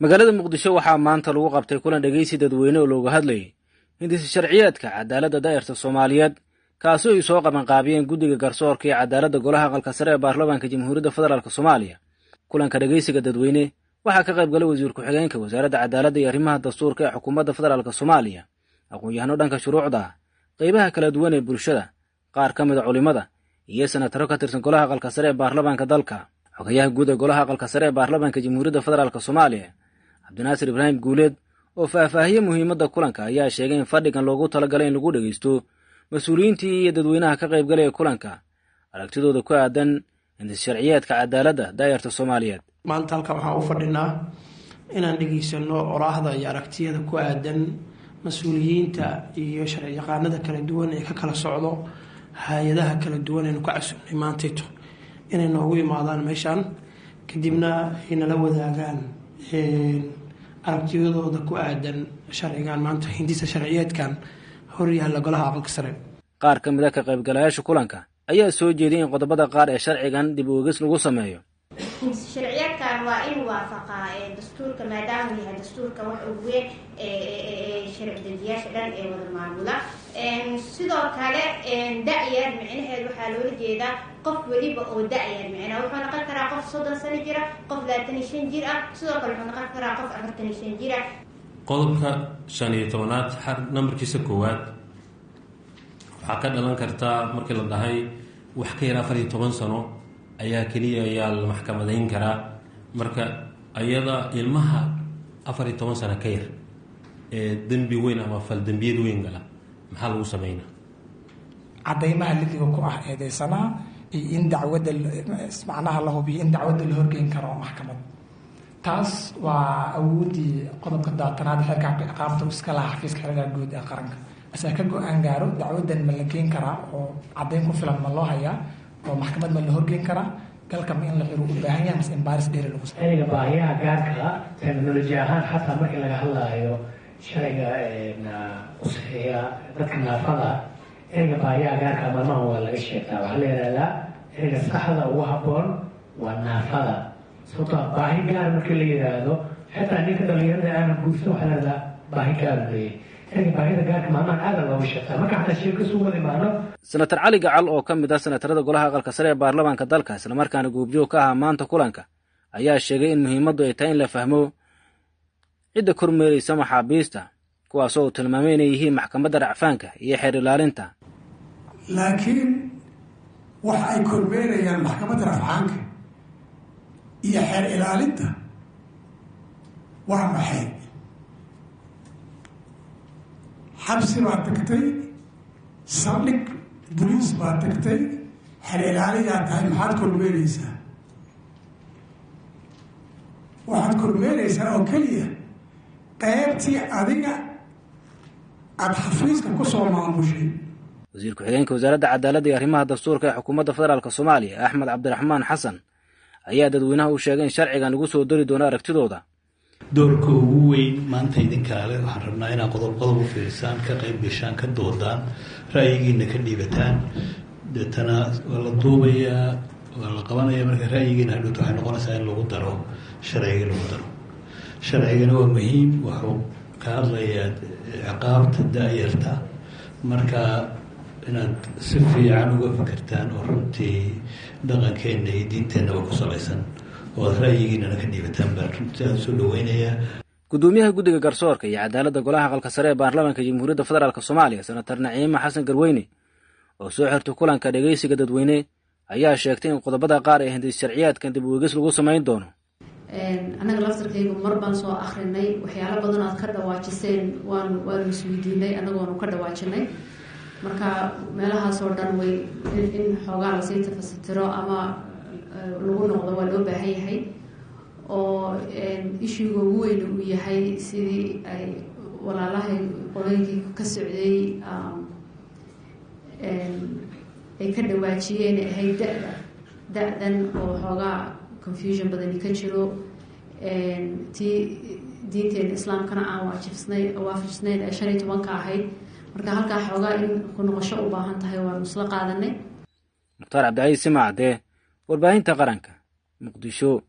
Magaalada Muqdisho waxaa maanta lagu qabtay kulan dhegaysi dadweyne oo looga hadlayay hindisi sharciyeedka cadaaladda daa'irta Soomaaliyeed, kaasi ay soo qabanqaabiyeen Guddiga Garsoorka iyo Cadaaladda Golaha Aqalka Sare ee Baarlamaanka Jamhuuriyadda Federaalka Soomaaliya. Kulanka dhegaysiga dadweyne waxaa ka qayb galay wasiir ku-xigeenka Wasaaradda Cadaaladda iyo Arrimaha Dastuurka ee Xukuumadda Federaalka Soomaaliya, aqoon-yahano dhanka shuruucda ah, qaybaha kala duwan ee bulshada, qaar ka mida culimmada iyo senataro ka tirsan Golaha Aqalka Sare ee baarlamaanka dalka. Xogayaha guud ee Golaha Aqalka Sare ee Baarlamaanka Jamhuuriyadda Federaalka Soomaaliya, Cabdinaasir Ibraahim Guuleed, oo faahfaahiyey muhiimadda kulanka, ayaa sheegay in fadhigan loogu talagalay in lagu dhegaysto mas-uuliyiintii iyo dadweynaha ka qaybgalaya kulanka aragtidooda ku aadan hindis sharciyeedka cadaaladda daa'irta Soomaaliyeed. Maanta halkan waxaan u fadhinaa inaan dhegaysano oraahda iyo aragtiyada ku aadan mas-uuliyiinta iyo sharci yaqaanada kala duwan ee ka kala socdo hay-adaha kala duwan aynu ka casuumnay maantayto inay noogu imaadaan meeshaan, kadibna ay nala wadaagaan aragtiyadooda ku aadan sharcigan maanta, hindisa sharciyeedkan hor yaalla Golaha Aqalka Sare. Qaar ka mid a ka qaybgalayaasha kulanka ayaa soo jeediyay in qodobada qaar ee sharcigan dib u eegis lagu sameeyo. Sharciyeedkan waa inuu waafaqaa dastuurka, maadaama uu yahay dastuurka wax ugu weyn sharci dejiyaasha dhan ee wada maamula. Sidoo kale, da-yar micnaheed waxaa loola jeedaa qof weliba oo da-yar, micnaha wuxuu noqon karaa qof 30 sano jira, qof 25 jir ah, sidoo kale wuxuu noqon karaa qof 45 jir ah. Qodobka 15aad, nambarkiisa koowaad, waxaa ka dhalan kartaa markii la dhahay wax ka yar 14 sano ayaa keliya ayaa la maxkamadayn karaa. Marka ayada ilmaha 14 sano ka yar ee dembi weyn ama faldembiyad weyn gala, maxaa lagu sameynaa? Cadaymaha lidiga ku ah eedeysanaha iyo in dacwadda macnaha la hubiyo in dacwadda la horgeyn karo maxkamad, taas waa awooddii qodobka daatanaad xeerka habka ciqaabta iska lahaa Xafiiska Xeerka Guud ee Qaranka. Asaa ka go-aan gaaro dacwaddan ma la geen karaa oo caddayn ku filan ma loo hayaa oo maxkamad ma la horgeyn karaa, galka ma in la xiro u baahan yahay mise in baaris dheeri lagu Ereyga baahiyaha gaarka, terminology ahaan, xataa markii laga hadlaayo sharciga quseeya dadka naafada, ereyga baahiyaha gaarka maalmahan waa laga sheegtaa. Waxaa la yidhahdaa ereyga saxda ugu habboon waa naafada, sababtoo ah baahi gaar markii la yidhaahdo, xitaa ninka dhalinyarada aana guursan waxaa la yidhahdaa baahi gaar u leeyahay. Ereyga baahida gaarka maalmahan aada looga sheegtaa marka xataa sheeko isu wada imaano. Senatar Cali Gacal, oo ka mid ah senatarada Golaha Aqalka Sare ee baarlamaanka dalka, islamarkaana goobjoog ka ahaa maanta kulanka, ayaa sheegay in muhiimaddu ay tahay in la fahmo cidda kormeeraysa maxaabiista, kuwaasoo uu tilmaamay inay yihiin maxkamadda racfaanka iyo xeer ilaalinta. Laakiin waxa ay kormeerayaan maxkamadda rafcaanka iyo xeer ilaalinta waa maxay? Xabsi baad tagtay, saldhig boliis baad tagtay, xeer ilaaliyaa tahay, maxaad kormeereysaa? Waxaad kormeereysaa oo keliya qaybtii adiga aada xafiiska kusoo maamushay. Wasiir ku-xigeenka Wasaaradda Cadaaladda iyo Arrimaha Dastuurka ee Xukuumadda Federaalka Soomaaliya, Axmed Cabdiraxmaan Xasan, ayaa dadweynaha u sheegay in sharcigan lagu soo dari doono aragtidooda. Doorka ugu weyn maanta idinkaa le. Waxaan rabnaa inaad qodob qodob u fiirisaan, ka qayb gashaan, ka doodaan, ra'yigiina ka dhiibataan. Deetana waa la duubayaa, waa la qabanaya. Marka ra'yigiina hadhowta waxay noqonaysaa in lagu daro sharciga, lagu daro sharcigana waa muhiim. Wuxuu ka hadlayaa ciqaabta da-yarta. Marka inaad si fiican uga fikirtaan oo runtii dhaqankeenna iyo diinteennaba ku salaysan oo aad ra'yigiinana ka dhiibataan baan runtii aada soo dhaweynayaa. Gudoomiyaha Guddiga Garsoorka iyo Cadaaladda Golaha Aqalka Sare ee Baarlamaanka Jamhuuriyadda Federaalka Soomaaliya, Senatar Naciime Xasan Garweyne, oo soo xirtay kulanka dhegaysiga dadweyne, ayaa sheegtay in qodobada qaar ee hindis sharciyaadkan dib u eegis lagu samayn doono. Annaga laftarkaygu mar baan soo akrinay. Waxyaalo badan aad ka dhawaajiseen waanu isweydiinay, annagoonu ka dhawaajinay. Marka meelahaasoo dhan way in xoogaa lasii tafasitiro ama lagu noqdo waa loo baahan yahay, oo issue-ga ugu weyn uu yahay sidii ay walaalahay qolooyinkii ka socday ay ka dhawaajiyeen, ahayd da-da, da-dan oo xoogaa confusion badani ka jiro, tii diinteena Islaamkana aan waajibsnay waafajisnayn ee 15-ka ahayd. Marka halkaa xoogaa in ku noqosho u baahan tahay waanu isla qaadanay. Mukhtaar Cabdicaiis Simacadee, Warbaahinta Qaranka, Muqdisho.